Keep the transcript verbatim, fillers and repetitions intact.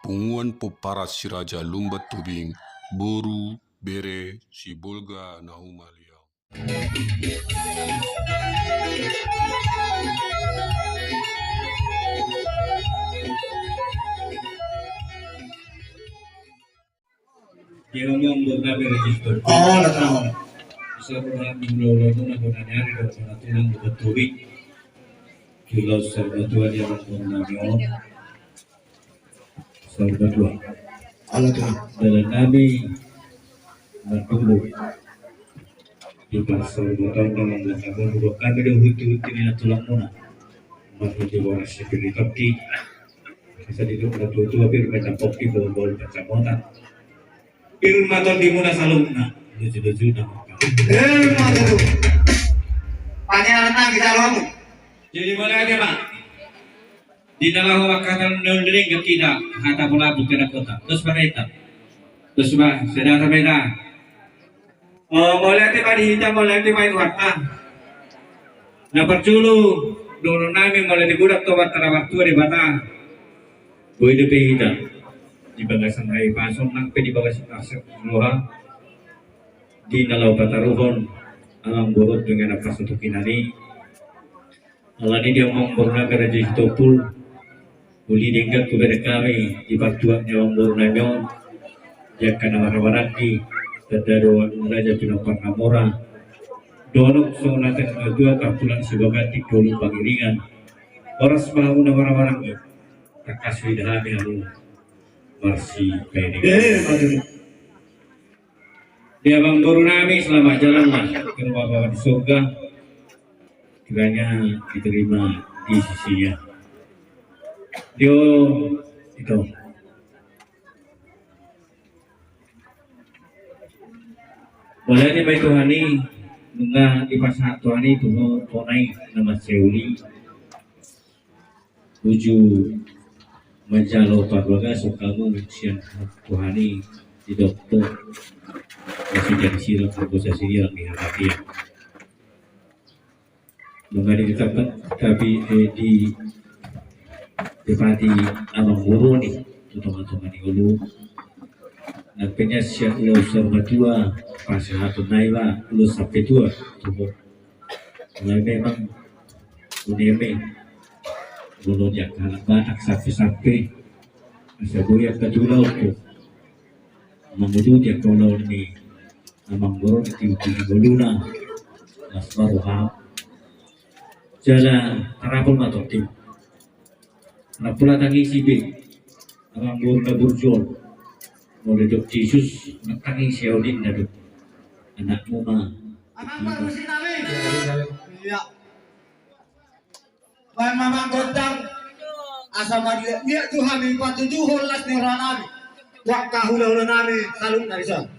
Punguan Pomparan Si Raja Lumban Tobing, boru, bere, Sibolga na humaliang. Dia ngomong, amang boru nami Raja Sitompul. Oh, na tenang. Bisa roha mula-mula muna bona ni ari do bona tulang do batu wi. Di Laut Saur Matua dia amang boru nami on. Saur Matua. Ala tenang. Dalan nami mandulu. Di parsaurmatua on, amang boru nami on, hudok hami do huti-huti ni na tulang muna. Marhite boras sipir ni tondi. Asa didok na tua-tua, pir ma tondimuna, pir ma tondimuna saluhutna. Lucu-lucu nama. Pir ma tondimuna. Pangeran na kita lamu. Jadi, mauliate ma. Di na laho mangkatai na uli, denggan hita hata pulapu ke na kota. Terus pada hita. Terus ba, sedata beda. Oh, mauliate ma di hita, mauliate ma di Tuhanta. Na parjolo, dohonon nami mauliate godang tu Amanta na martua Debata. Boi dope hita di bagasan hahipason nang pe di bagasan arsak ni roha. Di na laho pataruhon amang boru tu inganan pasatukinan i. Alani i, amang boru nami Raja Sitompul, uli denggan hubereng hami di partuat ni amang boru nami on, di angka na marhahamaranggi, tanda do Raja Pinompar na Mora, dohot songon hata ni natuatua, partulang sibaganti doli pangiringan. Horas ma hamu na marhahamaranggi, tangkas huida hami hamu marsipaingiringan. Eh, betul. Di amang boru nami, selamat jalan lah ke rumah Bapa di surga. Kiranya diterima di sisinya. Dio, ito. Mauliate ma di Tuhan i, nunga dipasahat Tuhan i tu ho, ho nai na mansai uli. Uju manjalo parbagason hamu sian Tuhan i, didok do, sijadi sirang, margosa sinirang di harapian. Nunga ditetapkan, tapi, eh, di, dipatepati amang boru on i tu tongatonga ni ngolu. Nang pe nian sian Laut Saur Matua, pasahaton nai ma ulos sampe tua tu ho. Alai memang uneme, molo di angka halak Batak sampe-sampe, asa boi angka tu ulaon tu, manguduti angka ulaon ni amang boru on, di tingki ni ngoluna. Las ma roham. Jala tarapul ma tongkin. Nang pola tangisi be amang boru na burju on. Molo didok Jesus, nang tangisi au ninna do. Anakmu ma. Amang parmusik nami. Iya. Baen ma amang gondang. Asa mangaliat tu hami patuduhon las ni roha nami. Tu angka hulahula nami saluhutna dison.